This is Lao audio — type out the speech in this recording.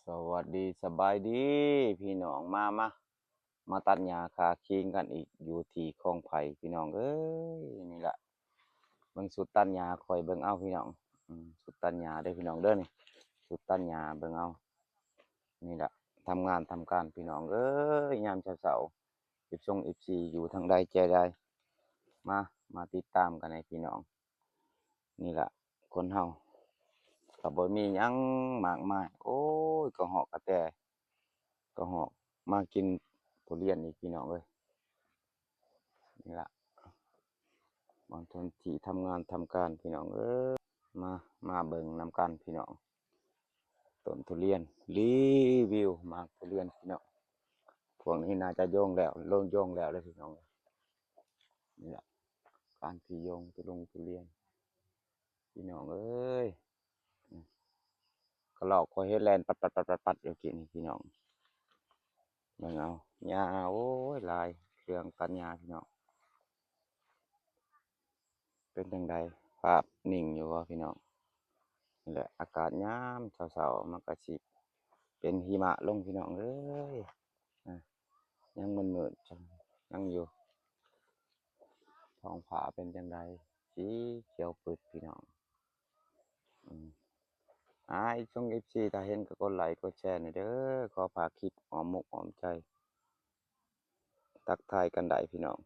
ສະຫວັດດີ ສະບາຍດີພີ່ນ້ອງ ມາ ມາ ມາຕັດຫຍ້າຄາຄີງກັນອີກ ຢູ່ທີ່ຄອງໄຜ່ພີ່ນ້ອງເອີຍ. ນີ້ລະ ເບິ່ງສຸດຕັດຫຍ້າຂ້ອຍ ເບິ່ງເອົາພີ່ນ້ອງ ອືມ ສຸດຕັດຫຍ້າເດີພີ່ນ້ອງເດີ ນີ້ ສຸດຕັດຫຍ້າ ເບິ່ງເອົາ. ນີ້ລະ ທຳງານທຳການພີ່ນ້ອງເອີຍ ຍາມເຊົ້າໆ ເອັຟຊງ ເອັຟຊີ ຢູ່ທາງໃດແຈໃດ ມາ ມາຕິດຕາມກັນໃຫ້ພີ່ນ້ອງ. ນີ້ລະ ຄົນເຮົາກໍບໍ່ມີຫຍັງມາກມາຍ ໂອ້ຍ ກະຮອກກະແຕ ກະຮອກ ມາກິນທຸລຽນອີກພີ່ນ້ອງເອີຍ. ນີ້ລະ ບ່ອນທີ່ທຳງານທຳການພີ່ນ້ອງເອີຍ ມາ ມາເບິ່ງນຳກັນພີ່ນ້ອງ ຕົ້ນທຸລຽນ ຣີວິວໝາກທຸລຽນພີ່ນ້ອງ. ພວກນີ້ໜ້າຈະໂຍງແລ້ວ ລົງໂຍງແລ້ວເລີຍພີ່ນ້ອງ. ນີ້ລະ ການທີ່ໂຍງທຸລົງທຸລຽນ ພີ່ນ້ອງເອີຍ ກະລອກຂ້ອຍເຫັນແລ່ນປັດໆໆໆຢູ່ກີ້ນີ້ພີ່ນ້ອງ. ເບິ່ງເອົາ ຫຍ້າ ໂອ້ຍ ຫຼາຍ ເຄື່ອງຕັດຫຍ້າພີ່ນ້ອງ. ເປັນຈັ່ງໃດ ພາບນິ່ງຢູ່ບໍ່ພີ່ນ້ອງ? ນີ້ແຫຼະ ອາກາດຍາມເຊົ້າໆ ມັນກະຊິເປັນຫິມະລົງພີ່ນ້ອງເອີຍ. ອາ ຍັງມືດໆ ຍັງຢູ່ ທ້ອງຟ້າເປັນຈັ່ງໃດ ສີຂຽວປຶດພີ່ນ້ອງ. ອືມ ອາ ເອັຟຊງ ເອັຟຊີ ຖ້າເຫັນກໍກົດໄລກົດແຊແດ່ເດີ ຂໍຝາກຄລິບອ້ອມອົກອ້ອມໃຈ ທັກທາຍກັນໄດ້ພີ່ນ້ອງ.